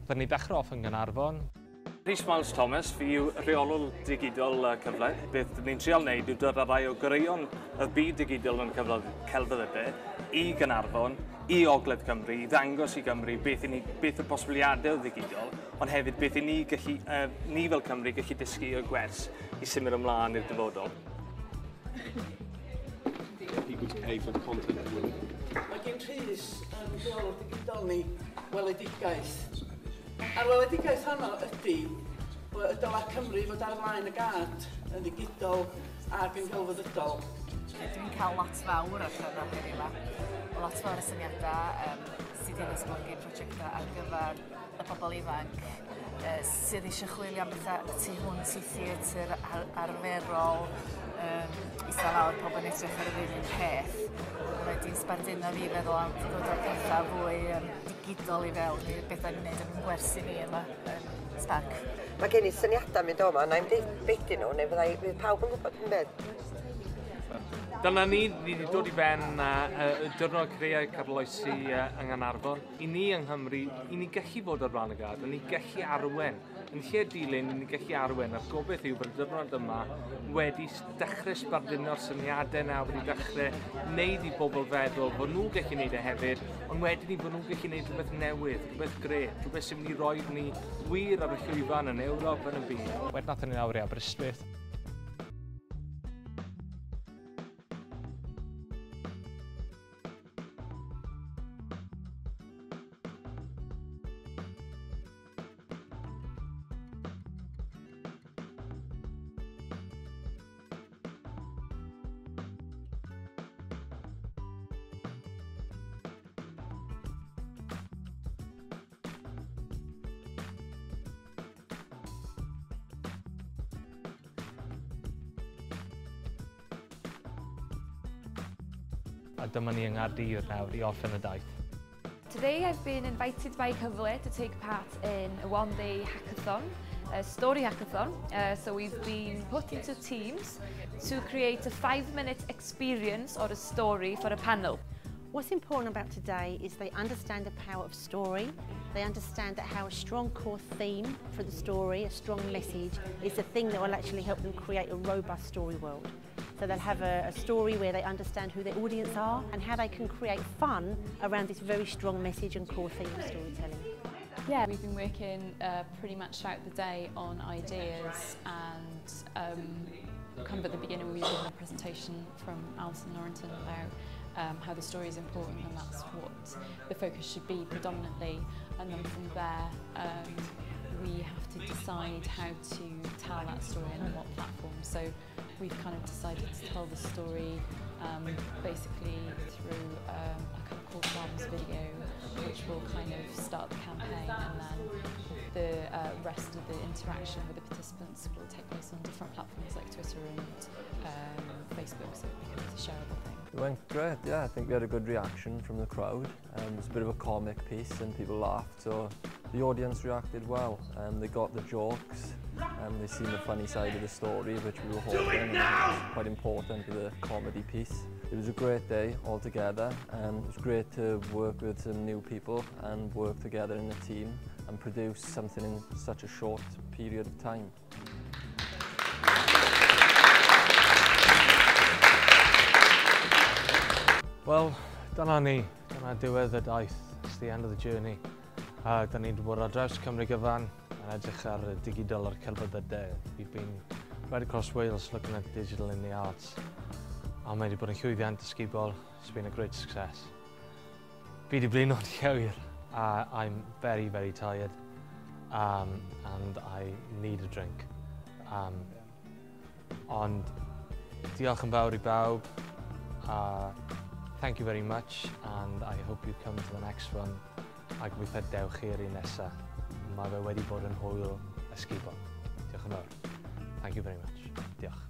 Dyn ni ddechrau off yn Gaernarfon. Rhys Miles Thomas, fi yw rheolwr digidol Cyfle. Beth ni'n trial wneud yw dod â rai o goreuon y byd digidol yn y celfyddydau i Gaernarfon, i Ogledd Cymru, i ddangos i Gymru beth, i ni, beth yw'r posibiliadau ddigidol, ond hefyd beth i ni, gallu, ni fel Cymru gallu dysgu y gwers i symud ymlaen i'r dyfodol. People to pay for the content. Mae gen Rhys yn rheolwr digidol ni weledigaeth. A'r weledigaeth honno ydy y dyla Cymru fod ar flaen y gad yn ddigidol ac yn gelfyddydol. Dwi'n cael lot fawr allan o heddiw yma. Lot fawr o syniadau sydd wedi datblygu prosiectau ar gyfer y bobl ifanc sydd eisiau chwilio am bethau tu hwnt i theatr arferol, eistedd lawr, pobl yn edrych ar yr un peth. Wedi'n sbarduno fi feddwl am ddod â pethau fwy digidol i fewn i bethau ni'n gwneud yn gwersi ni yma yn Spark. Mae gen i syniadau mynd o'ma, na i'm deud beth nhw, neu fyddai, fydd pawb yn gwybod yn beth. Dyna ni, ni wedi dod i ben y diwrnod creu ac arloesi yng Nghaernarfon. I ni yng Nghymru, i ni gallu fod ar flaen y gad, i ni gallu arwen. Yn lle dilyn, i ni gallu arwen, a'r gobeith yw bod y diwrnod yma wedi dechrau sbarduno'r syniadau yna, wedi dechrau wneud i bobl feddwl bod nhw'n gallu gwneud e hefyd, ond wedyn ni bod nhw'n gallu gwneud rhywbeth newydd, rhywbeth grêt, rhywbeth sy'n mynd i roi ni wir ar y llwyfan yn Ewrop yn y byd. Wedyn nathon ni lawr i Aberystwyth. A dyma ni yng Nghaerdydd nawr i orffen y daith. Today I've been invited by Cyfle to take part in a one-day hackathon, a story hackathon. So we've been put into teams to create a 5-minute experience or a story for a panel. What's important about today is they understand the power of story. They understand that how a strong core theme for the story, a strong message, is the thing that will actually help them create a robust story world. So they'll have a story where they understand who their audience are and how they can create fun around this very strong message and core theme of storytelling. Yeah, we've been working pretty much throughout the day on ideas, and kind of at the beginning we were given a presentation from Alison Norrington about how the story is important, and that's what the focus should be predominantly. And then from there we have to decide how to tell that story and on what platform. So we've kind of decided to tell the story basically through a kind of call to arms video, which will kind of start the campaign, and then the rest of the interaction with the participants will take place on different platforms like Twitter and Facebook, so it becomes a shareable thing. It went great, yeah. I think we had a good reaction from the crowd. It was a bit of a comic piece and people laughed, so the audience reacted well. They got the jokes, and they seen the funny side of the story, which we were hoping, and it was quite important with the comedy piece. It was a great day altogether, and it was great to work with some new people and work together in a team and produce something in such a short period of time. Wel, dyna ni. Dyna diwedd y daith. It's the end of the journey. Da ni wedi bod ar draws Cymru gyfan yn edrych ar y digidol a'r celfyddydau. We've been right across Wales looking at digital in the arts. A mae wedi bod yn llwyddiant ysgubol. It's been a great success. Fi wedi blino'n llwyr. I'm very, very tired. And I need a drink. Ond diolch yn fawr i bawb. Thank you very much, and I hope you come to the next one. A gobeithio dewch chi'r un nesaf. Mae fe wedi bod yn hwyl ysgubol. Diolch yn fawr. Thank you very much. Diolch.